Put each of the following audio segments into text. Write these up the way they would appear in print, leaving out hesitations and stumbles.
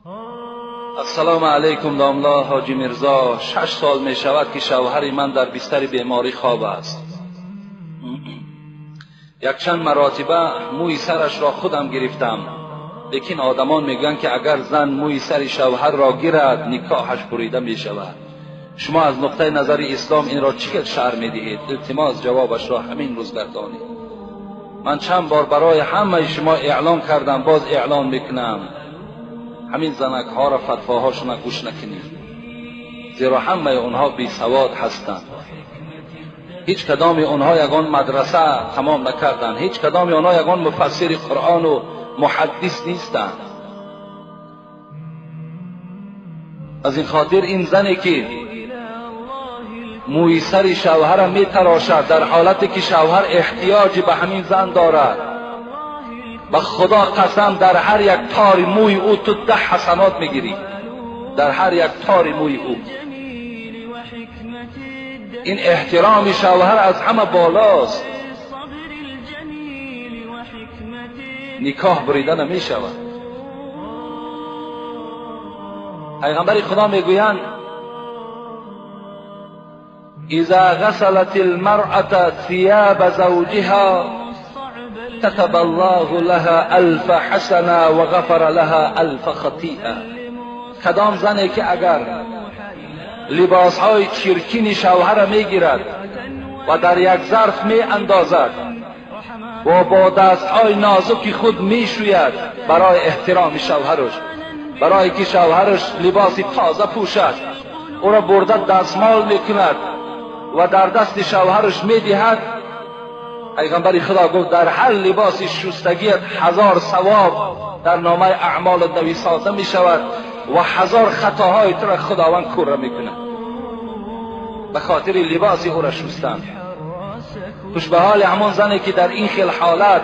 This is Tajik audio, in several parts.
Ассалому алайкум, домла Ҳоҷи Мирзо. 6 сол мешавад, ки шавҳари ман дар бистари беморӣ хоб аст. Якчанд маротиба мӯи сарашро худам гирифтам, лекин одамон мегӯянд, ки агар зан мӯи сари шавҳарро гирад, никоҳаш бурида мешавад. Шумо аз нуқтаи назари ислом инро чӣ хел шарҳ медиҳед? Илтимос, ҷавобашро ҳамин рӯз гардонед. Ман чанд бор барои ҳамаи шумо эълон кардам, боз эълон мекунам: ҳамин занакҳоро фатвоҳошона гӯш накунед, зеро ҳамаи онҳо бесавод ҳастанд. Ҳеҷ кадоми онҳо ягон мадраса тамом накарданд, ҳеҷ кадоми онҳо ягон муфассири Қуръону муҳаддис нестанд. Аз ин хотир ин зане, ки мӯи сари шавҳара метарошад, дар ҳолате ки шавҳар эҳтиёҷи ба ҳамин зан дорад, ба Худо қасам, дар ҳар як тори мӯи ӯ ту 10 ҳасанот мегирӣ, дар ҳар як тори мӯи ӯ. Ин эҳтироми шавҳар аз ҳама болост. Никоҳ бурида намешавад. Пайғамбари Худо мегӯянд: إذا غسلت المرأة ثياب زوجها كتب الله لها 1000 حسنة وغفر لها 1000 خطيئة. کدام زنی که اگر لباسهای چرکین شوهر میگیرد و در یک ظرف می اندازد و با دستهای نازک خود میشوید، برای احترام شوهرش، برای که شوهرش لباسی تازه پوشد، او را برده دستمال میکند و در دست شوهرش میدهد، پیغمبر خدا گفت: در هر لباس شستگیت 1000 ثواب در نامه اعمال نویساده می شود و 1000 خطاهای تو را خداوند کوره میکند، به خاطر لباس او را شستن. خوش به حال همون زنی که در این خیل حالت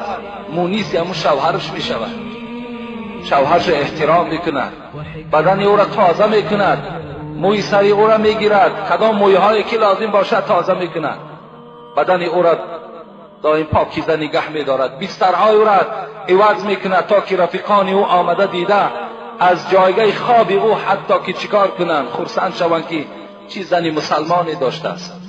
مونیس همون شوهرش می شود، شوهرش احترام میکند، بدن او را تازه میکند، موی سری او را میگیرد، کدام مویهایی که لازم باشد تازه میکند، بدن او را دائم پاکیزه نگه میدارد، بسترهای او را عوض میکند تا که رفیقان او آمده دیده از جایگاه خواب او حتی که چیکار کنند، خرسند شوند که چی زنی مسلمانی داشته است.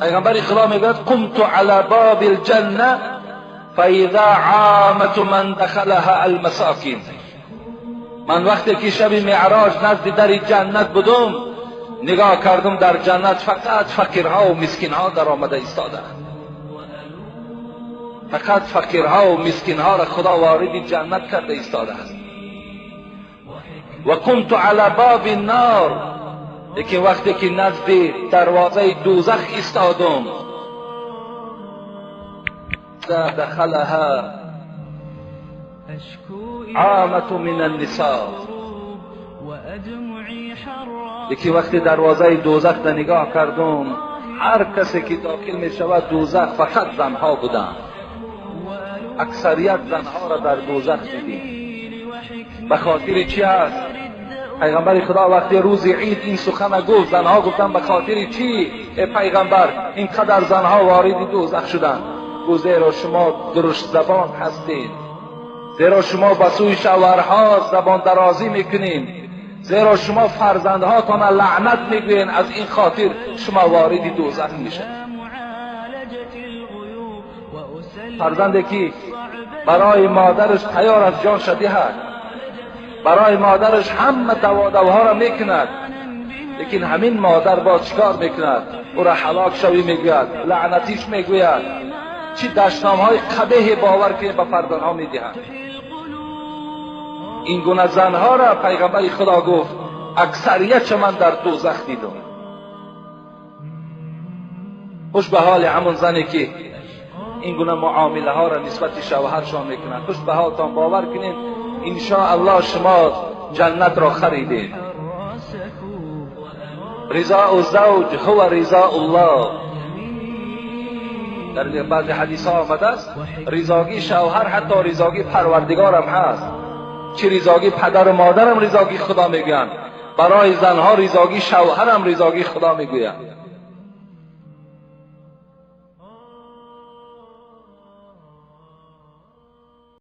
پیغمبر خدا میگوید: قمت علی باب الجنه فاذا عامة من دخلها المساکین. من وقتی که شب معراج نزد در جنت بودم، نگاه کردم، در جنت فقط فقیرها و مسکینها در آمده ایستادند. فقط فقیرها و مسکینها را خدا وارد جنت کرده ایستاده است. و قمت علی باب النار، لیکن وقتی که نزد دروازه دوزخ ایستادم، دخلها عامة من النساء، یکی وقتی دروازه دوزخ را نگاه کردم، هر کسی که داخل می شود دوزخ، فقط زنها بودند. اکثریت زنها را در دوزخ دیدیم. به خاطر چی است؟ پیغمبر خدا وقتی روز عید این سخن گفت، زنها گفتند: به خاطر چی ای پیغمبر اینقدر زنها وارد دوزخ شدند؟ گفت: زیرا شما درشت زبان هستید، زیرا شما به سوی شوهرها زبان درازی میکنید، زیرا شما فرزندهاتان لعنت میگوین، از این خاطر شما وارد دوزخ میشید. فرزندی که برای مادرش تیار از جان دهد، برای مادرش همه دوادوها را میکند، لیکن همین مادر باز چیکار میکند؟ او را هلاک شوی میگوید، لعنتیش میگوید، چی دشنام های قبیح باور که به فرزندها میدهند. این گونه زنها را پیغمبر خدا گفت: اکثریت من در دوزخ دیدم. خوش به حال همون زنی که این گونه معامله ها را نسبت شوهرشان میکنند. خوش به حالتان. باور کنید، ان الله شما جنت را خریدید. رضا الزوج هو رضا الله. در بعضی حدیث ها آمده است رضاگی شوهر حتی رضاگی پروردگارم هست. چی رضاگی پدر و مادرم رضاگی خدا میگویند، برای زنها رضاگی شوهرم رضاگی خدا میگویند.